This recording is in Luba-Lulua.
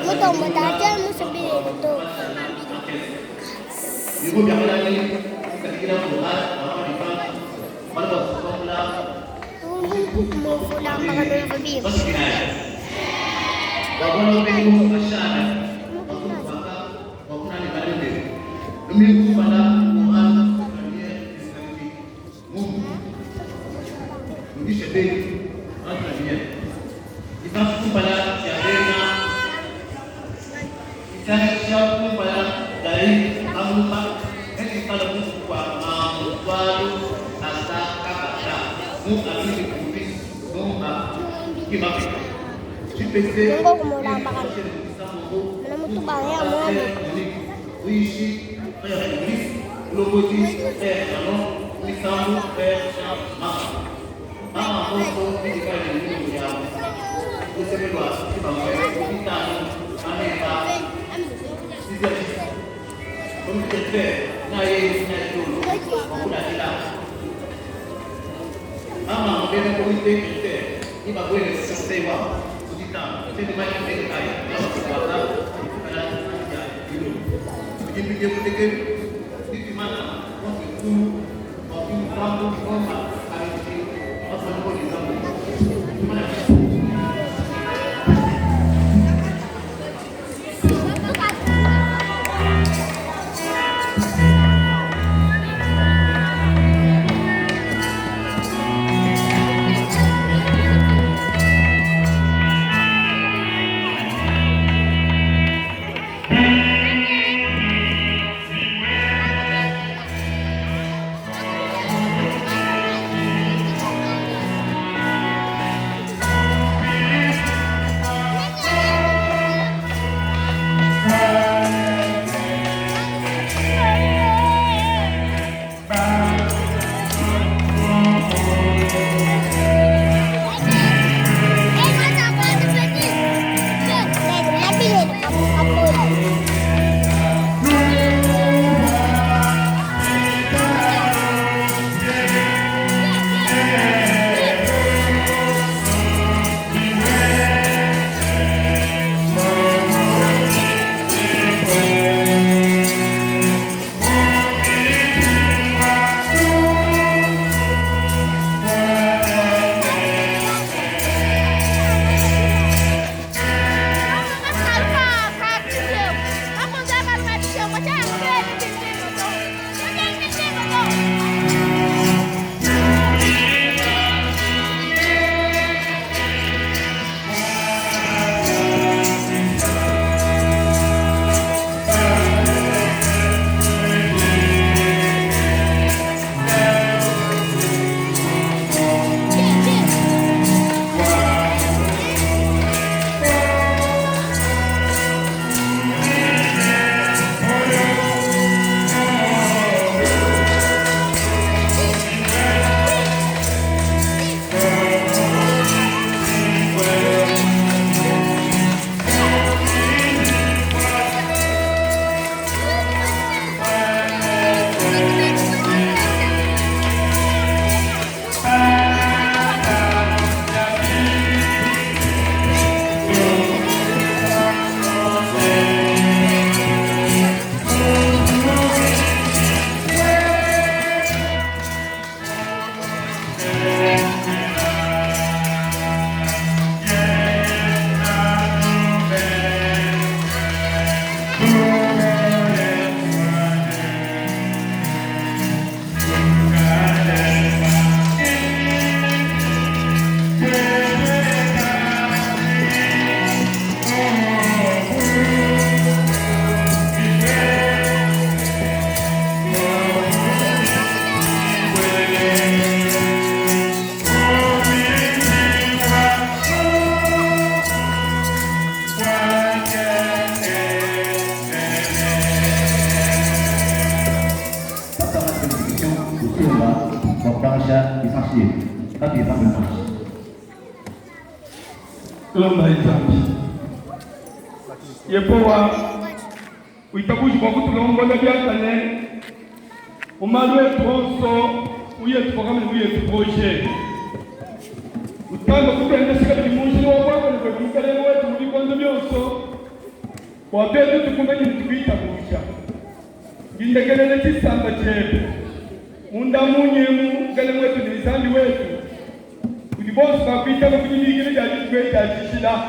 Mutombo tata musubiri to. Nungo kumulamba kana. Mana mutuba ya mwana. Bua kubangisha lisansi yetu katuyi pambelu nansha. Tulombayi Nzambi. Yehowa, witabuji bua kutulombola biakane mu malu etu onso, mu yetu programme ne mu yetu projet. Utambe kutuendesha kabidi mu njila wa buakane buebe Mukalenge wetu mu bikondo bionso, bua tuetu tukumanye ne tukuitabuja. Ngindekelele tshisamba tshiebe munda munyi emu, Mukalenge wetu ne Nzambi wetu, kudi bonso bakuitaba ku dibikila dia dituku edi dia tshijila.